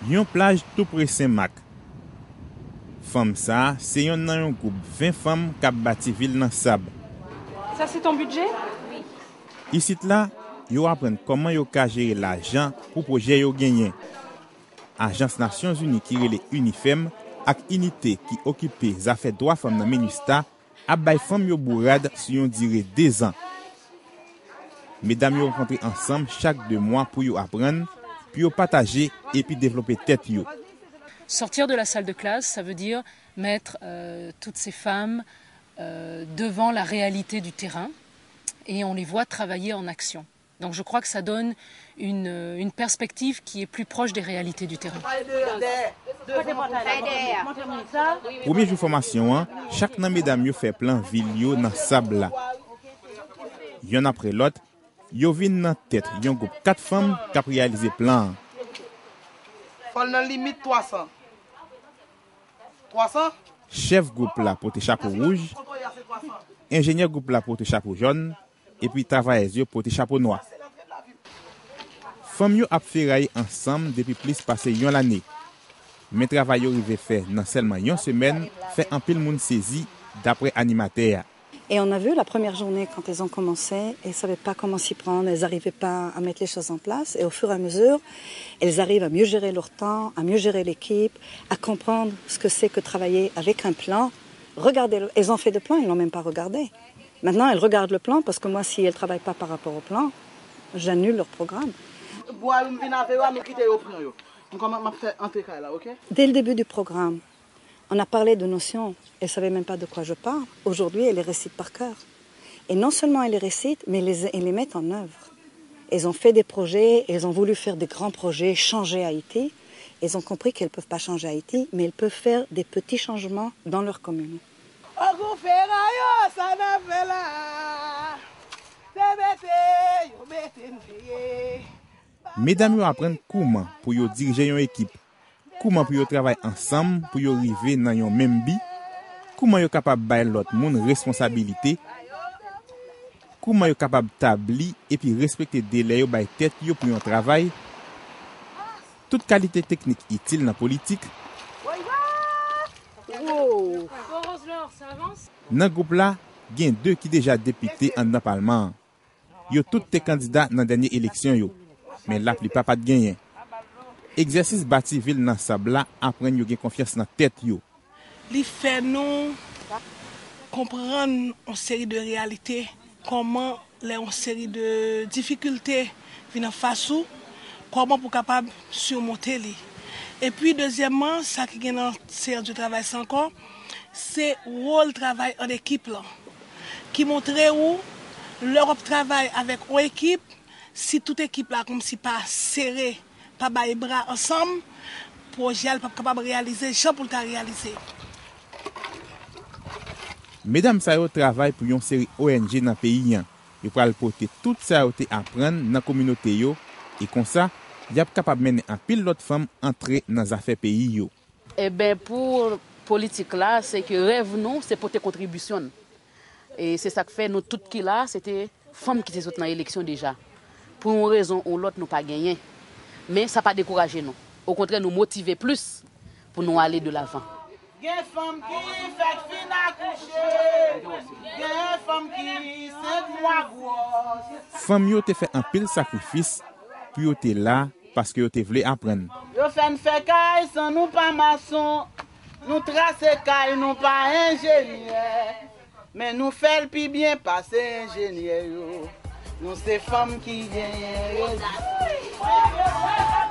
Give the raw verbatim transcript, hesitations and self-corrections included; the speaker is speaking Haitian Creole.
Yon plaj toupre Senmak. Fanm sa a se yonn nan yon gwoup ven fanm k ap bati vil nan sab. Ça, c'est ton budget ? Isit la, yo aprann kòman yo ka jere lajan pou pwojè yo genyen. Ajans Nasyonzini ki rele UNIFEM ak inite ki okipe zafè dwa fanm nan MINUSTAH ap bay fanm yo bourad sou yon dire dezan. Medam yo rankontre ansanm chak de mwa pou yo aprann, pou yo pataje epi devlope tèt yo. Sortir de la salle de classe, ça veut dire mettre euh, toutes ces femmes euh, devant la réalité du terrain et on les voit travailler en action. Donc je crois que ça donne une, une perspective qui est plus proche des réalités du terrain. Premye jou fòmasyon an, chak nan medam yo fè plan vil yo nan sab la. Yonn apre lòt, yo vin nan tèt yon gwoup kat fanm k ap reyalize plan an. Fò l nan limit twa san. Twa san? Chèf gwoup la pote chapo wouj, enjenyè gwoup la pote chapo jòn, epi travayèz yo pote chapo nwa. Fanm yo ap feraye ansanm depi plis pase yon lane. Men travay yo rive fè nan sèlman yon semèn fè anpil moun sezi, daprè animatè a. Et on a vu la première journée, quand elles ont commencé, elles ne savaient pas comment s'y prendre, elles n'arrivaient pas à mettre les choses en place. Et au fur et à mesure, elles arrivent à mieux gérer leur temps, à mieux gérer l'équipe, à comprendre ce que c'est que travailler avec un plan. Regardez, elles ont fait des plans, elles ne l'ont même pas regardé. Maintenant, elles regardent le plan parce que moi, si elles ne travaillent pas par rapport au plan, j'annule leur programme. Bwa yo m vin avè yo a, nou kite yo pran yo. M kòman m ap fè antre kay la, oke? Dès le début du programme, on a parlé de notions, elles ne savaient même pas de quoi je parle. Aujourd'hui, elles les récitent par cœur. Et non seulement elles les récitent, mais elles les, elles les mettent en œuvre. Elles ont fait des projets, elles ont voulu faire des grands projets, changer Haïti. Elles ont compris qu'elles ne peuvent pas changer Haïti, mais elles peuvent faire des petits changements dans leur commune. Okou ferayo, sa n ap fè la a? Se mete yo mete n veye. Medam yo aprann kouman pou yo dirije yon ekip, kouman pou yo travay ansanm pou yo rive nan yon menm bi, kouman yo kapab bay lòt moun responsabilite, kouman yo kapab tabli epi respekte delè yo bay tèt yo pou yon travay. Tout kalite teknik itil nan politik. Nan gwoup la, gen de ki deja depite anndan palman an. Yo tout te kandida nan dènye eleksyon yo, men laplipa pa t genyen. Egzèsis bati vil nan sab la aprann yo gen konfyans nan tèt yo. Li fè nou konprann yon seri de reyalite, kòman lè yon seri de difikilte vin anfas ou, kòman pou w kapab simonte li. Epi dezyèmman, sa ki gen nan seyans de travay sa ankò, se wòl travay an ekip lan, ki montre ou lè w ap travay avèk yon ekip, si tout ekip la kòmsi pa sere, pa bay bra ansanm, pwojè a li p ap kapab reyalize jan pou l ta reyalize. Medam sa yo travay pou yon seri ONG nan peyi an. Yo pral pote tout sa yo te aprann nan kominote yo, e konsa, y ap kapab mennen anpil lòt fanm antre nan zafè peyi yo. Enben, pou politik la, se ke rèv nou, se pote kontribisyon n. E se sa k fè nou tout ki la, se te fanm ki te sot nan eleksyon deja. Pou yon rezon ou lòt, nou pa genyen. Men sa pa dekouraje nou. Okontrè, nou motive plis pou nou ale de lavan. Gen fanm ki fèk fin akouche, gen fanm ki senk mwa gwòs. Fanm yo te fè anpil sakrifis pou yo te la paske yo te vle aprann. Yo fè n fè kay san nou pa mason, nou trase kay nou pa enjenyè, men nou fè l pi byen pase enjenyè yo. Nou se fanm ki genyen rezistans.